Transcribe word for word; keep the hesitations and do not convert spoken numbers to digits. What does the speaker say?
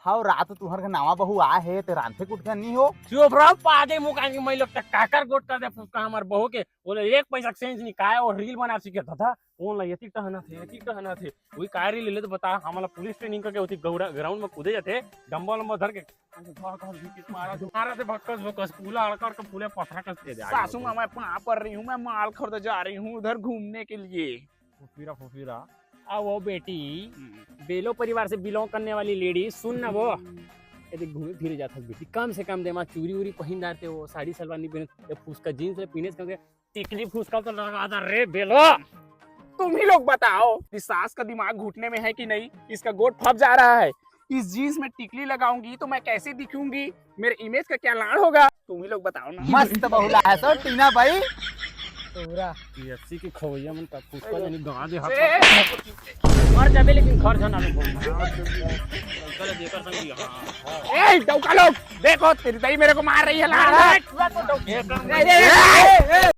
हव, रात तुहर के नवा बहू आए हे, ते रांधे कुटके नहीं हो? चुप रहो, पादे मुकान की मैं लोग तक काकर गोट कर दे फुसका हमर बहू के। बोले, एक पैसा के सेंस नहीं, काय वो रील बना सीखे था, था। कौन ला एती टहना थे, एती टहना थे। वही काय रील ले ले तो बता, हमला पुलिस ट्रेनिंग करके होती गौरा-, ग्राउंड में कूदे जाते, डंबल उम्बल धर के। मारा थे, मारा थे भक्कस भक्कस, पूला अड़कर के पूले पथरा कस दे दे। सासू माँ, मैं पाँव पड़ रही हूँ, मैं माल खरीदे जा रही हूँ उधर घूमने के लिए। फुफीरा, फुफीरा। आ वो बेटी, हम्म। बेलो परिवार से बिलोंग करने वाली लेडी, सुन ना वो। ये देख, घूमे फिरे जात हस बेटी, कम से कम दे मा चूरी उरी पहिन डारते, वो साड़ी सलवार नहीं पहने, ये फुसका जींस ले पहने से कम से टिकली फुसका तो लगा दा रे बेलो। तुम ही लोग बताओ, इस सास का दिमाग घुटने में है कि नहीं? इसका गोट फंस जा रहा है। इस जींस में टिकली लगाऊंगी तो मैं कैसे दिखूंगी? मेरे इमेज का क्या लाड़ होगा? तुम ही लोग बताओ ना। मस्त बहुला है सो टीना भाई। पूरा केएफसी के खवैया मन का फुसका जानी गा दे हाथ। ए, मर जाबे लेकिन घर जाना लोग। चल देकर संग यहाँ। ए, डौका लोग, देखो, तेरी दाई मेरे को मार रही है, लाड़ है। ए, ए, ए, ए, ए,